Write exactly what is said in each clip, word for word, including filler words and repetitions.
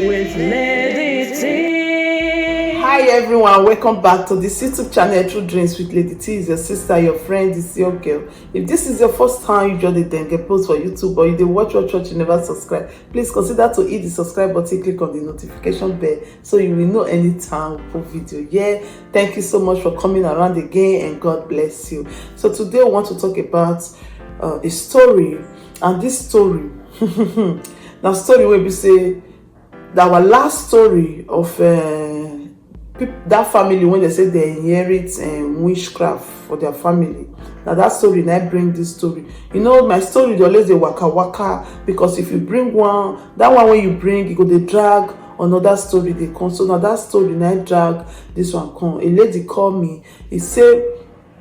With Lady T. Hi everyone, welcome back to this YouTube channel, True Dreams with Lady T. Is your sister, your friend, is your girl. If this is your first time you join the Denge Post for YouTube, or you dey watch, watch, watch, you never subscribe, please consider to hit the subscribe button, click on the notification bell, so you will know anytime we put video. Yeah, thank you so much for coming around again, and God bless you. So today we want to talk about uh, a story, and this story na story wey be say that our last story of uh, peop- that family when they say they inherit uh, witchcraft for their family. Now that story now bring this story. You know, my story dey always dey waka waka, because if you bring one, that one wey you bring, e go dey drag another story dey come. So now that story now drag this one come. A lady call me. He say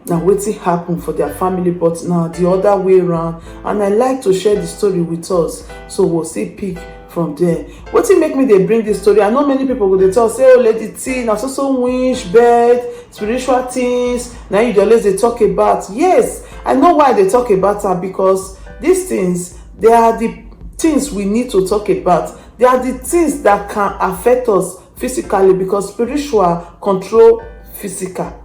na wetin happen for their family, but na the other way round, and I like to share the story with us, so we'll see pick from there. Wetin make me dey bring this story? I know many people go dey talk say, "Oh, Lady T, na so so witch, bird, spiritual things na you dey always dey talk about." Yes, I know why I dey talk about am, because these things, they are the things we need to talk about. They are the things that can affect us physically, because spiritual control physical.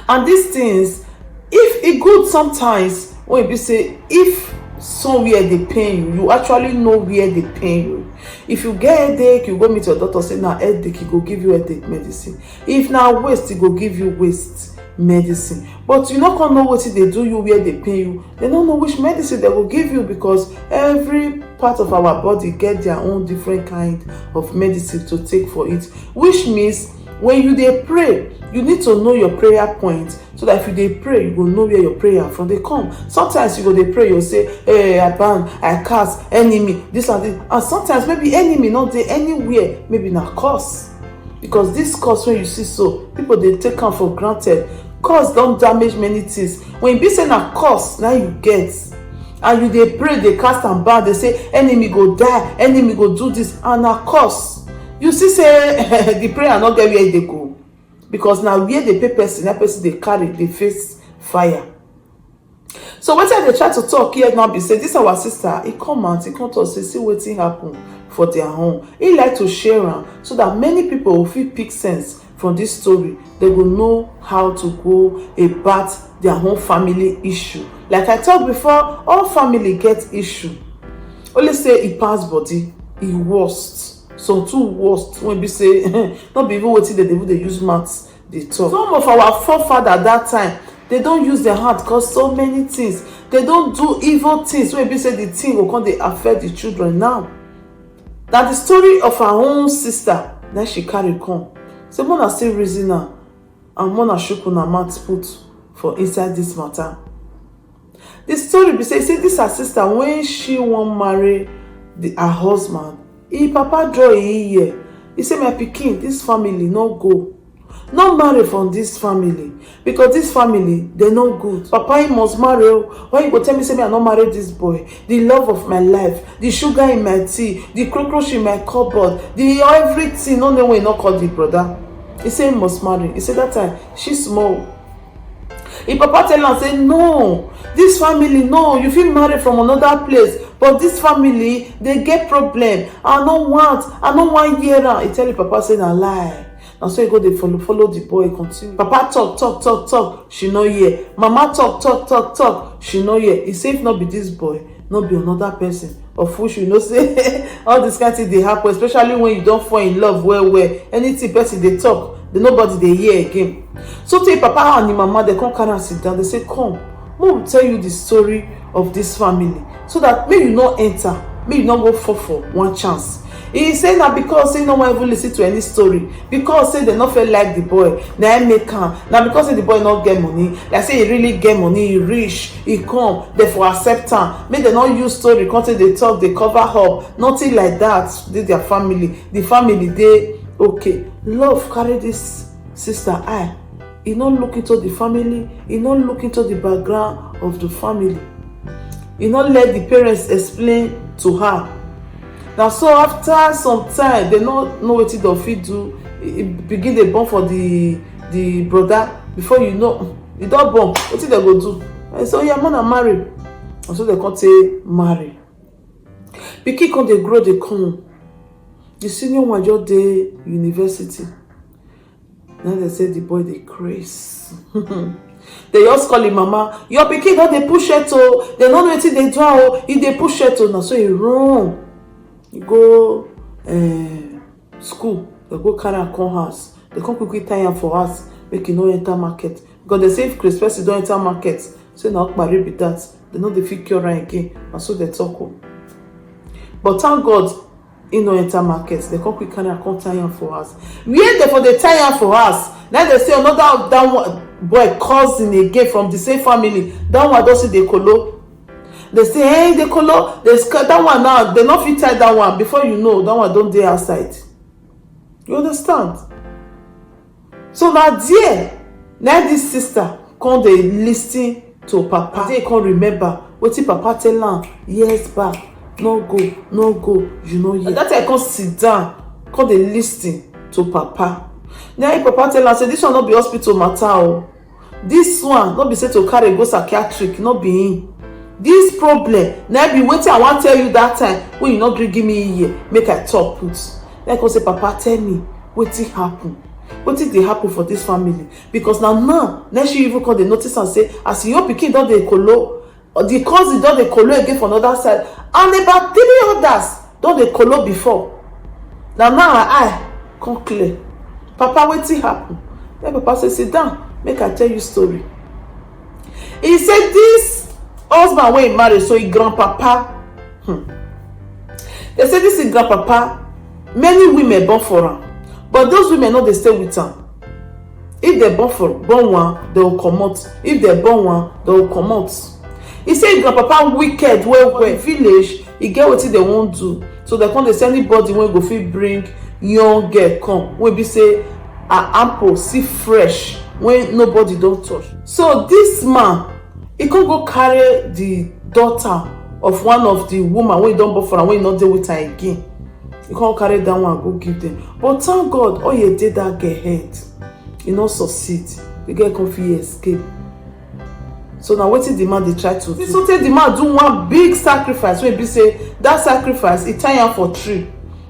And these things, if e good sometimes when e be say if somewhere dey pain you, you actually know where dey pain you. If you get headache, you go meet your doctor, say na headache, e go give you headache medicine. If na waist, e go give you waist medicine. But you no come know wetin dey do you, where dey pain you, dem no know which medicine dem go give you, because every part of our body get their own different kind of medicine to take for it. Which means when you dey pray, you need to know your prayer point, so that if you dey pray, you go know where your prayer from dey come. Sometimes you go dey pray, you say, "Hey, I ban, I cast enemy, this and this." And sometimes maybe enemy no dey anywhere, maybe na curse. Because this curse wey you see so, people dey take am for granted. Curse don damage many things. When e be say na curse na you get, and you dey pray, dey cast am ban, dey say enemy go die, enemy go do this, and na curse, you see say the prayer no get where e dey go, because na where dey pay person, that person dey carry, dey face fire. So wetin I dey try to talk here now be say this our sister, he come out, he come talk say see wetin happen for their home. He like to share am so that many people go fit pick sense from this story. They go know how to go about their own family issue. Like I talk before, all family get issue. Only say e pass body, e worst. Some too worst wey be say no be even wetin dem dey even dey use mouth dey talk. Some of our forefather that time, they don use their hand cause so many things. They don do evil things wey be say the thing go come dey affect the children now. Na the story of her own sister na she carry come. Say make una still reason am, and make una chook una mouth put for inside this matter. The story be say, say this her sister, when she wan marry the, her husband, him papa draw him ear. He say, "My pikin, this family no go. No marry from this family, because this family, they no good. Papa, you must marry o. Why you go tell me say me I no marry this boy? The love of my life, the sugar in my tea, the cockroach in my cupboard, the everything, no, no way, no call the brother." He say he must marry. He say that time she small. Him papa tell am say, "No, this family, no, you fit marry from another place, but this family, they get problem. I no want, I no wan hear am." He tell him papa say na lie. Na so he go dey follow, follow the boy continue. Papa talk, talk, talk, talk, she no hear. Mama talk, talk, talk, talk, she no hear. He say if no be this boy, no be another person. Of which you know say all this kind thing dey happen, especially when you don fall in love well well. Anything person dey talk, the nobody dey hear again. So tey papa and him mama, they come carry am sit down, they say, "Come, make we tell you the story of this family, so that make you no enter, make you no go fall for one chance." He say na because say he no wan even listen to any story, because say they no fit like the boy, na him make am. Na because say the boy no get money, like say he really get money, he rich, he come, they for accept am. Make they no use story come take dey talk, dey cover up. Nothing like that dey their family. The family dey okay. Love carry this sister eye. He no look into the family, he no look into the background of the family. He no let the parents explain to her. Na so after some time, they no know wetin dem fit do. E begin dey born for the the brother. Before you know, e don born. Wetin dem go do? And so, "Yeah, make una marry." And so they come take marry. Pikin come dey grow, dey come. The senior one just dey university. Now they say the boy dey craze. They just call him mama, "Your pikin don dey push it o. They no know wetin dey do am o. E dey push it o." Na so he run. He go eh, school. They go carry am come house. They come quickly tie am for house. Make e no enter market. Because they say if craze person don enter market, say na okpari be that. They no dey fit cure am again. Na so they talk o. But thank God, he no enter market. They come quick carry am come tie am for house. Where they for dey tie am for house? Now they say another of that one boy cousin again from the same family. That one don see dey kolo. They say, "Hey, dey kolo." They scatter that one now. They no fit tie that one. Before you know, that one don dey outside. You understand? So na there, na this sister come dey listen to papa. They come remember wetin papa tell am years back. "No go, no go, you no hear." That time come sit down, come dey listen to papa. Now if papa tell am say this one no be hospital matter o. This one no be say to carry go psychiatric, no be him. This problem na be wetin I wan tell you that time when you no gree give me ear make I talk put. Like I say, "Papa, tell me wetin happen. Wetin dey happen for this family?" Because na now, na she even come dey notice am say as your pikin don dey kolo, the cousin don dey kolo again for another side, and about three others don dey kolo before. Na now her eye come clear. "Papa, wetin happen?" Then papa say, "Sit down, make I tell you story." He say this husband wey he marry, so he grandpapa. Hmm. They say this his grandpapa, many women born for am, but those women no dey stay with am. If they born for born one, they will comot. If they born one, they will comot. He say his grandpapa wicked well well. Village, e get wetin they wan do. So they come dey say anybody wey go fit bring young girl come, wey be say her apple still fresh, wey nobody don touch. So this man, he come go carry the daughter of one of the woman wey don born for am, wey no dey with her again. He come carry that one go give them. But thank God, oil dey that girl head. E no succeed. The girl come fit escape. So na wetin the man dey try to do. So tey the man do one big sacrifice wey be say that sacrifice, he tie am for tree.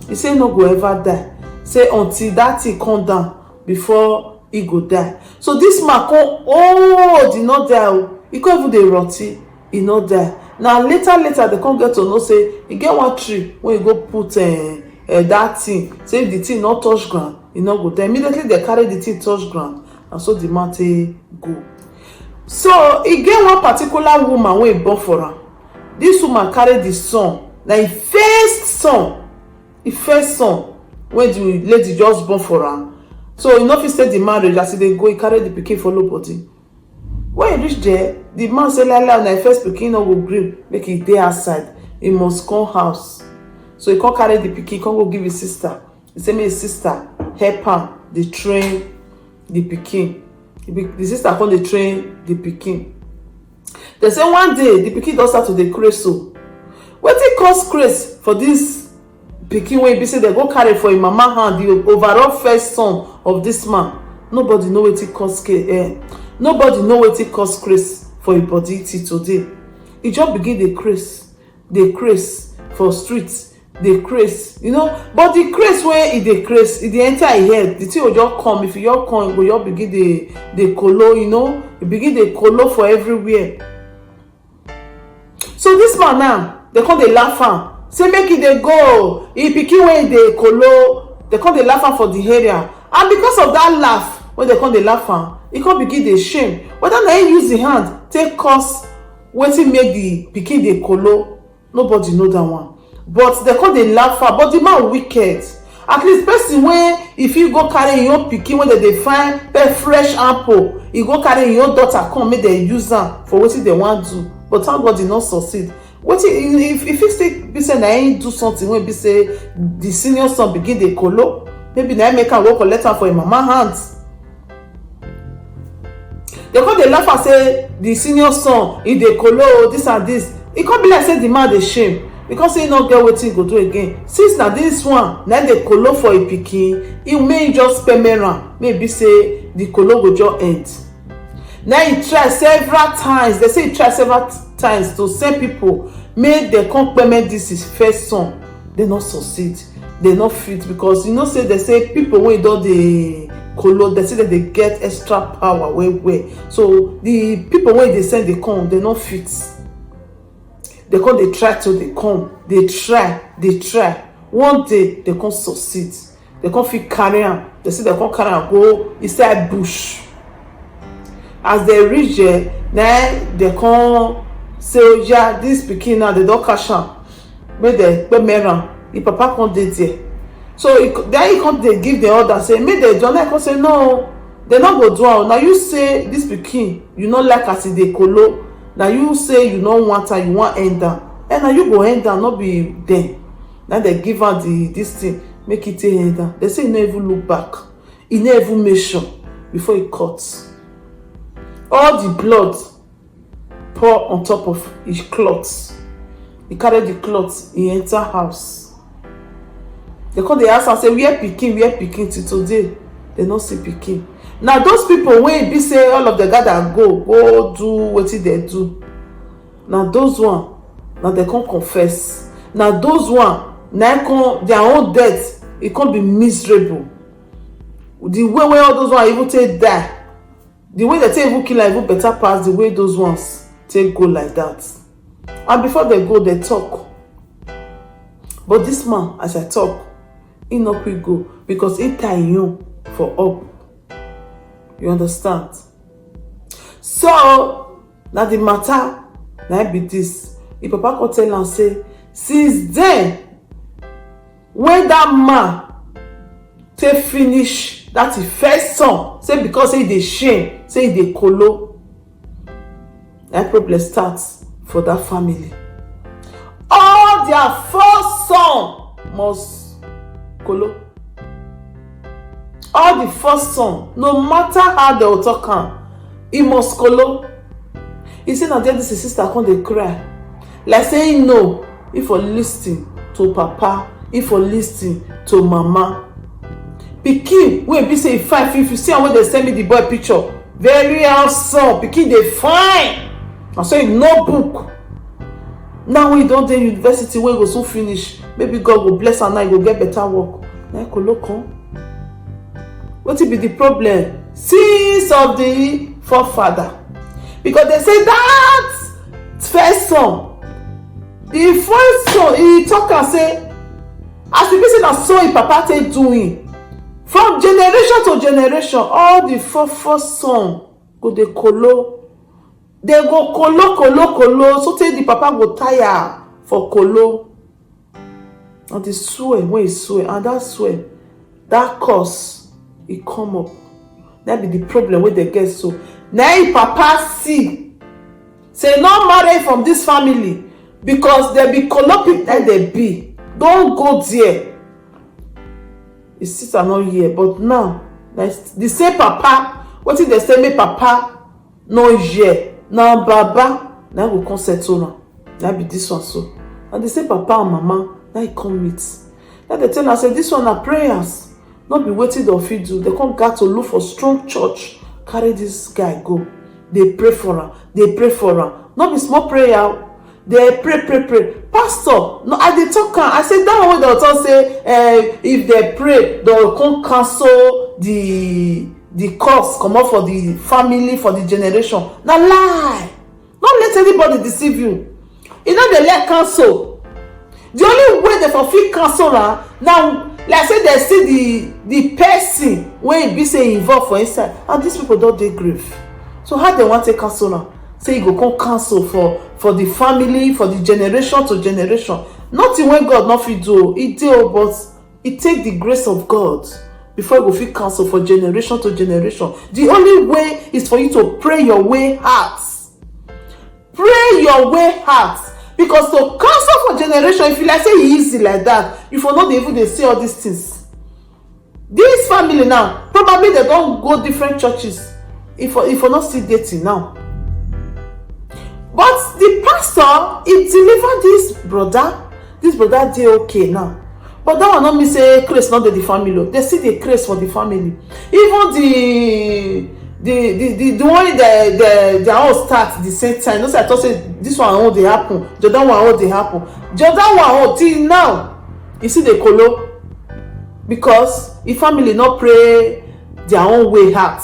He say no go ever die. Say until that thing come down before he go die. So this man come old, he no die o. He come even dey rotty, he no die. Now later later they come get to know say e get one tree wey he go put eh, eh, that thing. Say if the thing no touch ground, e no go die. Immediately they carry the thing touch ground, and so the man take go. So e get one particular woman wey born for am. This woman carry the son, na him first son, him first son wey the lady just born for am. So e no fit stay the marriage, as e dey go, e carry the pikin follow body. When e reach there, the man say, "Lai lai, na him first pikin no go gree make e dey outside, e must come house." So e come carry the pikin, come go give his sister. He say make his sister help am dey train the pikin. The pikin, the sister come dey train the pikin. They say one day the pikin don start to dey craze. So wetin cause craze for this pikin wey be say they go carry for him mama hand, the overall first son of this man? Nobody know wetin cause craze. Eh, nobody know wetin cause craze for him body till today. He just begin dey craze, dey craze for street, dey craze, you know. But the craze wey e dey craze, e dey enter him head. The thing go just come. If e just come, e go just begin dey dey kolo, you know. E begin dey kolo for everywhere. So this man now, they come dey laugh am, say make e dey go, e pikin wey e dey kolo. They come dey laugh am for the area, and because of that laugh wey they come dey laugh am, e come begin dey shame whether na him use him hand take cause wetin make the pikin dey kolo. Nobody know that one. But they come dey laugh am, but the man wicked. At least person wey e fit go carry him own pikin wey dem dey find pe fresh apple, e go carry him own daughter come make dem use am for wetin dem wan do. But thank God e no succeed. Wetin e, e, e fit still be say na him do something wey be say the senior son begin dey kolo. Maybe na him make am go collect am for him mama hand. They come dey laugh am say the senior son, e dey kolo o, this and this. E come be like say the man dey shame because he no get wetin he go do again. Since na this one na dey kolo for him pikin, he make him just pemere am. Maybe say the kolo go just end. Now he try several times. They say he try several times to send people make they come payment this his first son. They no succeed. They no fit, because you know say they say people wey don dey kolo, they say that they get extra power well well. So the people wey they send they come, they no fit. They come, they try to, they come, they try, they try. One day they come succeed. They come fit carry am. They say they come carry am go inside bush. As they reach there, na they come say, "Oh yeah, this pikin now, they don catch am. Make they pay am." Him papa come dey there. So he co- then he come dey give the order say make they do am. Come say, "No, they no go do am. Now you say this pikin, you no like as e dey kolo. Now you say you no want am, you wan end am. And now you go end am, no be them." Now they give am the this thing, make it take end am. They say he no even look back. He no even make sure before he cut. All the blood pour on top of his cloth. He carry the cloth, he enter house. They come dey ask am say, "Where pikin, where pikin?" Till today, they no see pikin. Now those people wey be say all of the gather go, go do wetin they do. Now those one, now they come confess. Now those one, now come their own death, it come be miserable. The way wey all those one even take die, the way they take even kill am even better pass the way those ones take go like that. And before they go, they talk. But this man, as I talk, he no quick go because he tie him own for up. You understand? So now the matter now be this. Him papa come tell am say, since then, when that man take finish that him first son, say because say he dey shame, say he dey kolo, that problem start for that family. All their four son must kolo. All the four son, no matter how they will talk am, he must kolo. He say na there this his sister come dey cry. Like say he know, he for listen to papa, he for listen to mama. Pikin wey be say he fine, if you see am when they send me the boy picture, very handsome, pikin dey fine. I say no book. Now when you don dey university, wey go soon finish, maybe God go bless am, now you go get better work. Na kolo come. Wetin be the problem? Sins of the forefather. Because they say that first son, the first son, he talk am say, as e be say na so him papa take do him. From generation to generation, all the four four son go dey kolo. They go kolo, kolo, kolo, so tey the papa go tire for kolo. And the swear, when he swear, and that swear, that curse, e come up. That be the problem wey they get so. Now him papa see say no marry from this family because they be kolo people, na they be. Don't go there. His sister not here, but now, na the same papa, wetin they say make papa no hear, na baba na go come settle am. Na be this one so. And the same papa and mama, na he come meet. Na they tell am say this one na prayers, no be wetin dem fit do. They come gat to look for strong church, carry this guy go. They pray for am, they pray for am. No be small prayer o. They pray, pray, pray. Pastor, no, I dey talk am. I say that one wey dem talk say, eh, if they pray, dem go come cancel the the curse comot for the family, for the generation. Na lie. No let anybody deceive you. E no dey let cancel. The only way they for fit cancel am now, like say they see the the person wey e be say e involve for inside, and these people don dey grave. So how they want to cancel am? Say e go come cancel for for the family, for the generation to generation. Nothing wey God no fit do o, e dey o, but e take the grace of God before e go fit cancel for generation to generation. The only way is for you to pray your way out. Pray your way out. Because to cancel for generation, if you like say e easy like that, you for no dey even dey see all these things. This family now, probably they don go different churches. If for if for not still dating now. But the pastor, he deliver this brother. This brother dey okay now. But that one no mean say craze no dey the family o. They still dey craze for the family. Even the the the the, the one the, the their own start the same time. No say I talk say this one own dey happen, the other one own dey happen. The other one own till now, you see the kolo. because him family no pray their own way hard,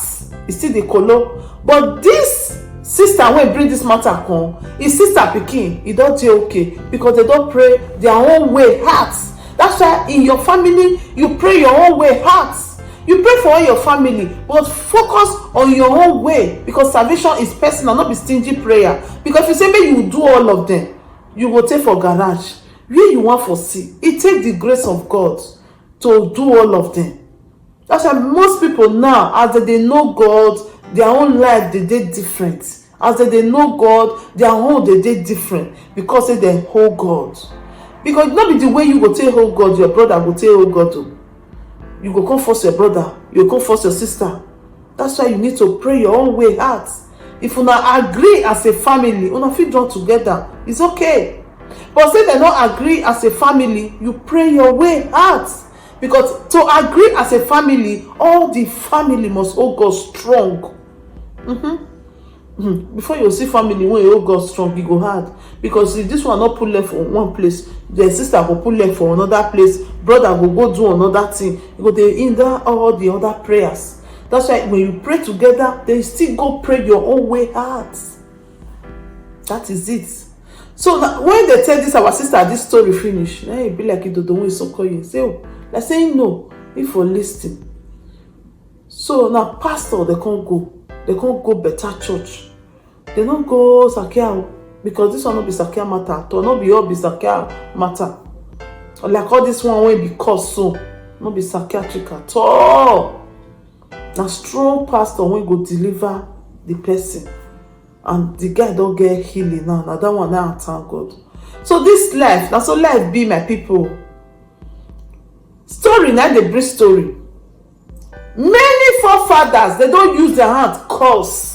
e still dey kolo. But this sister wey bring this matter come, him sister pikin, e don dey okay because they don pray their own way hard. That's why in your family, you pray your own way hard. You pray for all your family, but focus on your own way, because salvation is personal, not be stingy prayer. Because if you say make you do all of them, you go take for garage. Where you want for see, it take the grace of God to do all of them. That's why most people now, as they dey know God, their own life dey dey different. As they dey know God, their own dey dey different because say dem hold God. Because no be the way you go take hold God, your brother go take hold God o. You go come force your brother, you go come force your sister. That's why you need to pray your own way hard. If una agree as a family, una fit join together, it's okay. But say dem no agree as a family, you pray your way hard. Because to agree as a family, all the family must hold God strong. Mhm. Hmm, before you see family wey hold God strong, e go hard. Because if this one no put leg for one place, the sister go put leg for another place, brother go go do another thing. E go dey hinder all the other prayers. That's why when you pray together, they still go pray your own way hard. That is it. So na when they tell this our sister this story finish, na e be like Idodo wey Sokoye say, oh, like say no, if for listen. So na pastor they can't go, they can't go better church. They don't go Sakia o, because this one no be Sakia matter at all, no be all be Sakia matter. Like all this one wey be cause so, no be psychiatric at all. Na strong pastor wey go deliver the person, and the guy don get healing now. Na that one now, thank God. So this life, na so life be, my people. Story na dey bring story. Many forefathers, they don't use their hand curse.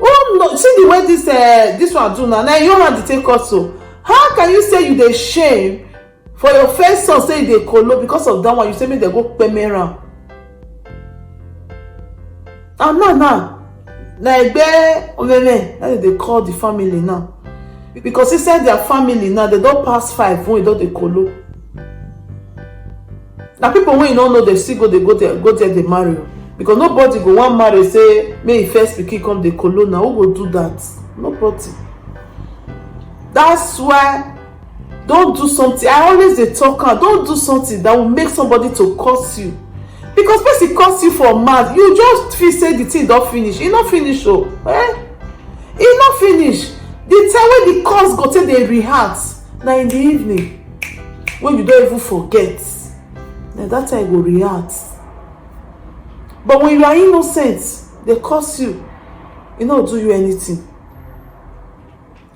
Oh no, see the way this uh, this one do now. Now your hand dey take curse so. How can you say you dey shame for your first son say you dey kolo because of that one? You say make dem go kpeme am. And now now, na egbe omeme, na dem dey call the family now. Because inside their family now, they don pass five when e don dey kolo. Na people wey you no know, they still go dey go there, go there dey marry o. Because nobody go wan marry say make e first pikin come dey kolo. Na who go do that? Nobody. That's why don't do something. I always dey talk am, don't do something that will make somebody to curse you. Because person curse you for mad, you just feel say the thing don finish. E no finish o. Eh? E no finish. The time wey the curse go take dey react na in the evening, when you don even forget. Na that time e go react. But when you are innocent, they curse you. E no do you anything.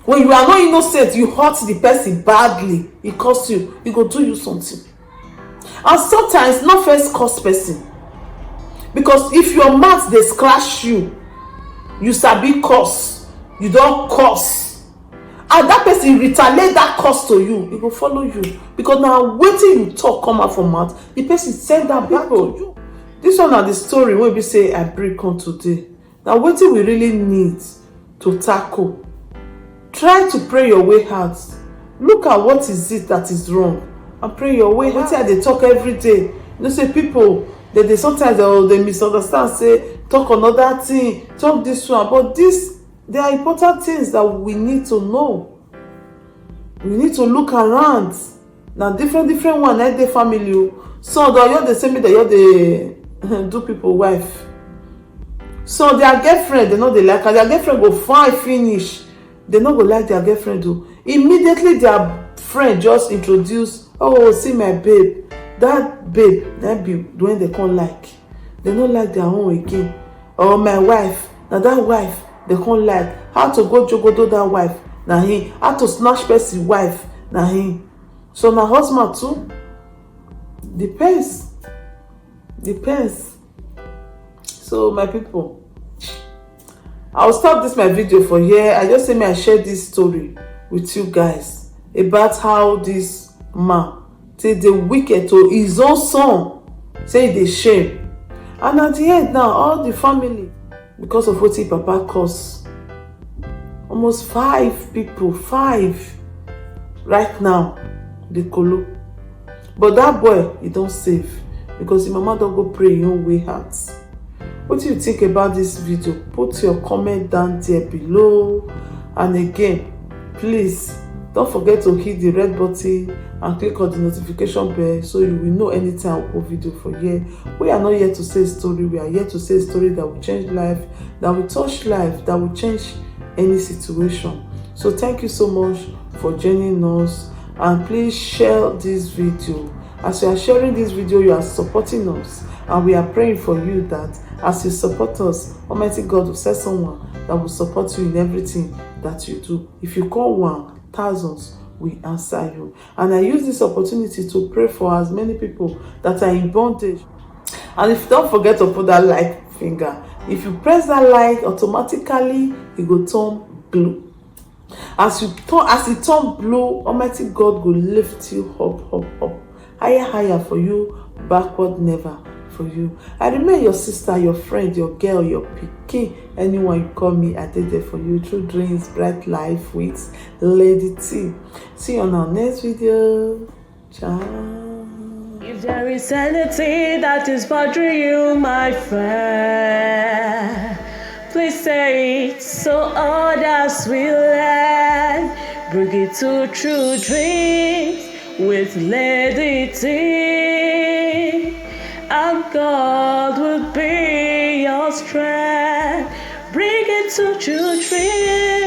When you are not innocent, you hurt the person badly, e curse you, e go do you something. And sometimes, not first curse person. Because if your mouth dey scratch you, you sabi curse, you don curse, and that person retaliate that curse to you, e go follow you. Because na wetin you talk come out from mouth, the person send am back to you. This one na the story wey be say I bring come today. Na wetin we really need to tackle. Try to pray your way out. Look at what is it that is wrong and pray your way out. Wetin I dey talk every day. You know say people, they dey sometimes they, they misunderstand, say talk another thing, talk this one. But this, they are important things that we need to know. We need to look around. Na different different one na dey family o. Some don just dey say make dem just dey do people wife. Some their girlfriend, they no dey like her. Their girlfriend go fine finish, they no go like their girlfriend o. Immediately their friend just introduce, oh, see my babe, that babe na be when they come like. They no like their own again. Or my wife, na that wife they come like. How to go jogodo that wife, na him. How to snatch person wife, na him. So na husband too. Depends. Depends. So my people, I'll stop this my video for here. I just say may I share this story with you guys about how this man take dey wicked to his own son, say e dey shame. And at the end now, all the family, because of wetin papa cause, almost five people, five right now, dey kolo. But that boy, he don save. because the mama don go pray im own way out. What do you think about this video? Put your comment down there below. And again, please don't forget to hit the red button and click on the notification bell so you will know anytime I upload video for here. We are not here to say story. We are here to say story that will change life, that will touch life, that will change any situation. So thank you so much for joining us, and please share this video. As you are sharing this video, you are supporting us, and we are praying for you that as you support us, Almighty God will send someone that will support you in everything that you do. If you call one, thousands will answer you. And I use this opportunity to pray for as many people that are in bondage. And if you don't forget to put that like finger, if you press that like, automatically it go turn blue. As you turn, as it turn blue, Almighty God go lift you up, up, up, higher, higher for you, backward never for you. I remain your sister, your friend, your girl, your pikin. Anyone you call me, I dey there for you. Through dreams, bright life with Lady T. See you on our next video. Ciao. If there is anything that is bothering you, my friend, please say it so others will learn. Bring it to True Dreams with Lady T, and God will be your strength. Bring it to True Dreams.